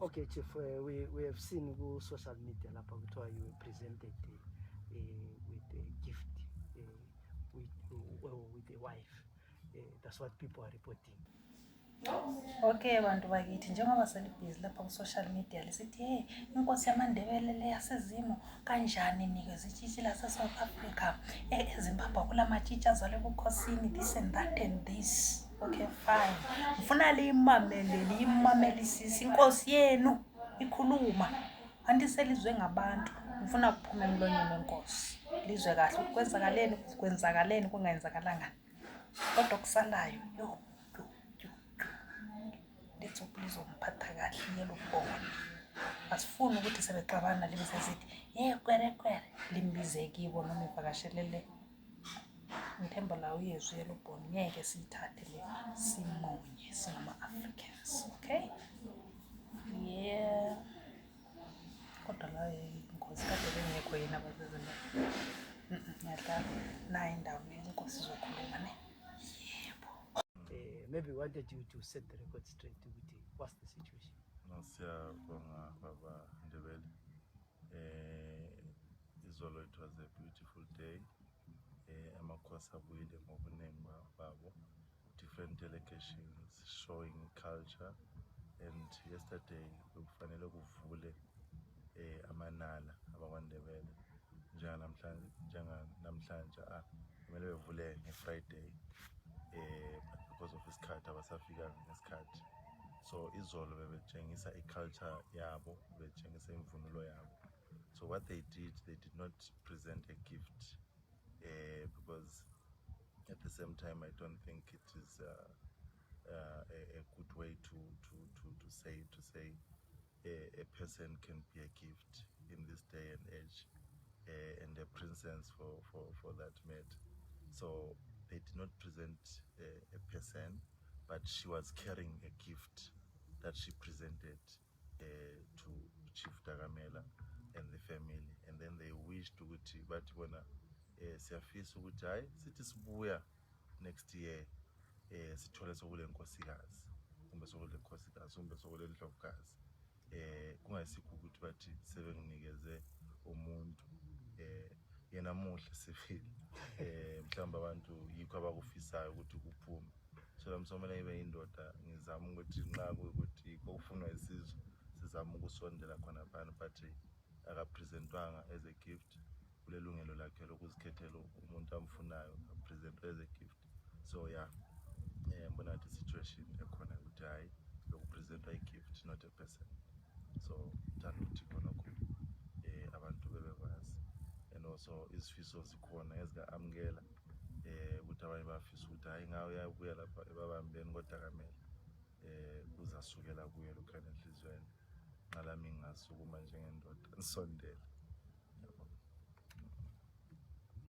Okay Chief, we have seen ku social media lapha kuthiwa you were presented with a gift with a wife. That's what people are reporting. Okay bantu bakithi, njengoba selibhizi lapha ku-social media lisithi, hey, inkosi yamaNdebele le yasezimo kanjani nikeze itshitshi lase-South Africa, eZimbabwe akulamatshitshi azalwe ebukhosini, this and that and this. Okay, fine, ngifuna liyimamele, liyimamelisise inkosi yenu ikhuluma. Andiselizwe ngabantu, ngifuna kuphuma emlonyeni wenkosi, lizwe kahle ukuthi kwenzakaleni, kwenzakaleni, kungenzakalanga. Kodwa okusalayo, yo yo yo yo, litsuphu lizomphatha kahle iyelubona. Asifuni ukuthi sebexabana libe sesithi ye kwere kwere, limbize kibo noma ivakashelele. Ngithemba la uyezwe yelubona, ngeke siyithathe le simunye singama-Africans. Okay, yeah, kodwa la inkosi kade bengekho yena abasezimbabwe. Ngiyadlala nayo indawo inkosi izokhuluma ne, yebo. Maybe we wanted you to set the record straight ukuthi what's the situation. No, siyabonga baba Ndebele. Izolo it was a beautiful day. Amakhosi abuyile ngobuningi babo. Different delegations showing culture, and yesterday bekufanele kuvule amanala abakwaNdebele njenganamhlanje, njenganamhlanje kumele bevule ngeFriday, but because of isikhathi abasafikanga ngesikhathi. So izolo bebetshengisa i-culture yabo, betshengisa imvunulo yabo. So what they did, they did not present a gift, because at the same time I don't think it is a good way to say a person can be a gift in this day and age, and a princess for that matter. So they did not present a person, but she was carrying a gift that she presented to Chief Dakamela and the family, and then they wished ukuthi, bathi bona siyafisa ukuthi hayi, sithi sibuya next year sithole sokule nkosikazi, kumbe sokule nkosikazi, kumbe sokule ndlovukazi, kungayisikho ukuthi bathi sebenginikeze umuntu. Yena muhle sibili, mhlawumbe abantu yikho abakufisayo ukuthi kuphume. So lami somele ngibe indoda, ngizama ukuthi nxa kuyikuthi yikho kufunwa isizwe, sizama ukusondela khona phana, but akapresentwanga as a gift. Kulelungelo lakhe lokuzikhethela umuntu amfunayo, apresentwe as a gift. So yeah, ngibona ngathi situation ekhona ukuthi hayi, lokupresentwa i-gift, not a person. So thanda ukuthi khonokho abantu bebekwazi, and also izifiso zikhona ezika-amukela ukuthi abanye bafisa ukuthi hayi, ngawe uyabuya lapha ebabambeni kodakamela, kuzasukela kuye lokhana enhliziyweni. Nxa lami ngingasukuma njengendoda, nisondele.